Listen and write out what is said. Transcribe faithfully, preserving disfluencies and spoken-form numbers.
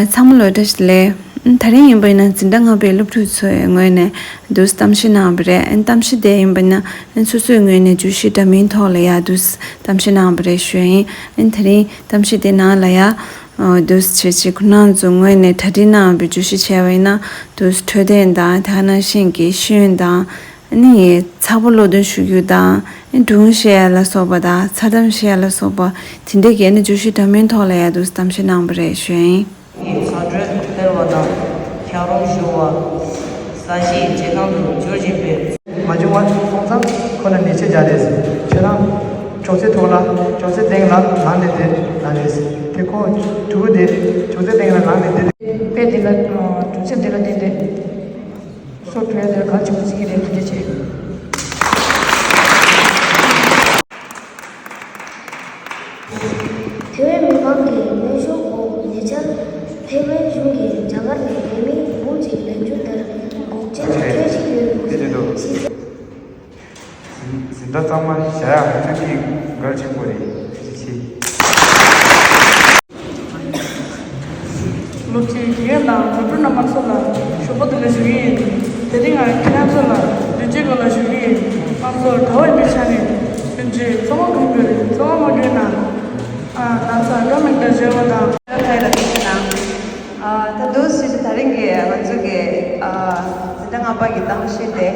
ཚང་མ་ལོ་བཀྲ་ཤིས་བདེ་ལེགས། ད་རིང་ཡིན་པ་ཡིན་ན་འཛིན་གྲྭ་ལྔ་པའི་སློབ་ཕྲུག་ཚོའི་ངོས་ནས་འདུག་གཏམ་བཤད་གནང་བ་རེད། གཏམ་བཤད་དེ་ཡིན་པ་ཡིན་ན་སོ་སོའི་ངོས་ནས་བརྗོད་གཞི་འདྲ་མིན་ཐོག་ལ་ཡ་འདུག་གཏམ་བཤད་གནང་བ་རེད་ཞུ་ཡ་ཡིན། ད་རིང་གཏམ་བཤད་དེ་ནང་ལ་ཡ་འདུག་བྱས་བྱས་ཁོ་རང་ཚོའི་ངོས་ནས་གྲ་སྒྲིག་གནང་བའི་བརྗོད་གཞི་བྱས་པ་ཡིན་ན་འདུག་འཕྲོད་བསྟེན་དང་དེ་ནང་བཞིན་གྱི་ཤེས་ཡོན་དང་། ཨ་ནི་ཚགས་པར་ཀློག་འདོན་ཞུ་རྒྱུ་དང་། སྒྲུང་བཤད་ཡ་ལ་སོགས་པ་དང་། མཚར་གཏམ་བཤད་ཡ་ལ་སོགས་པ་དེ་འདྲའི་གི་ཨ་ནི་བརྗོད་གཞི་འདྲ་མིན་ཐོག་ལ་ཡ་འདུག་གཏམ་བཤད་གནང་བ་རེད་ཞུ་ཡ་ཡིན། ངའི་ཚ་དྲོད་འཕེལ་བ་དང་། འཁྱགས་རོམ་ཤོར་བ། ཟ་ཞིང་བྱེད་སྟངས་དུ་འགྱུར་བཞིན་པས། མ་བྱུང་བ་སོང་ཙང་ཁོ་ན་ནད་ཆེ་བྱ་རེད། ཁྱེད་རང་ཅོག་ཙེ་ཐོག་ལ་ཅོག་ཙེ་སྟེང་ལ་ལངས་ནས་བསྡད་ན་རེད། དེ་ཁོ་ཕྲུ་གུ་དེ་ཅོག་ཙེ་སྟེང་ལ་ལངས་ནས་བསྡད་དེ། དཔེ་དེ་ལ་ཅོག་ཙེ་དེ་ལ་བསྡད་དེ། སོ་བྲོས་དེར་ག་ཆེན་པོ་བརྩི་གི་རེད། ཐུགས་རྗེ་ཆེ། ཐེ་ཝན་མི་མང་གི་སྨན་ཤོག་འོག་ཉེ་ཆར་ཐེ་ཝན་གཞུང་གིས་རྒྱ་གར་ནས་ནད་མེད་འབུམ་གཅིག་ལེན་རྒྱུ་ལྟར་འགོག་རྐྱེན་ཁྱོན་ཞིག་ཡོད་འདུག་ཟེར། འཛིན་གྲྭ་གཙང་མ་བཞག་ཡ་ཧ་ཅང་གི་གལ་ཆེན་པོ་རེད། ཐུགས་རྗེ་ཆེ། སློབ་སྤྱི་དགེ་རྒན་དང་སློབ་ཕྲུག་རྣམ་པ་ཚོ་ལ་ཞུ་སྒོ་དེ་ལ་ཞུ་གི་ཡིན། དེ་རིང་ང་ཁྱེད་རང་ཚོ་ལ་ལུས་རྩལ་སྐོར་ལ་ཞུ་གི་ཡིན། ང་ཚོ་གྲྭ་པ་ཡིན་པའི་ཆ་ནས་ལུས་རྩལ་རྩོམ་པ་གང་དགོས་རེད། རྩོམ་པ་མ་དགོས་ན། ཨ། ན་ཚ་འགྲོ་མི་འགྲོ་བརྗོད་པ་དང་། ཡ་ཐའི་ལ་ཐུགས་རྗེ་གནང་། ཨ། ད་འདུག་སེ་ད་རིང་གི་ང་ཚོ་གི་ཨ་འཛིན་གྲྭ་ལྔ་པ་གི་གཏམ་བཤད་དེ།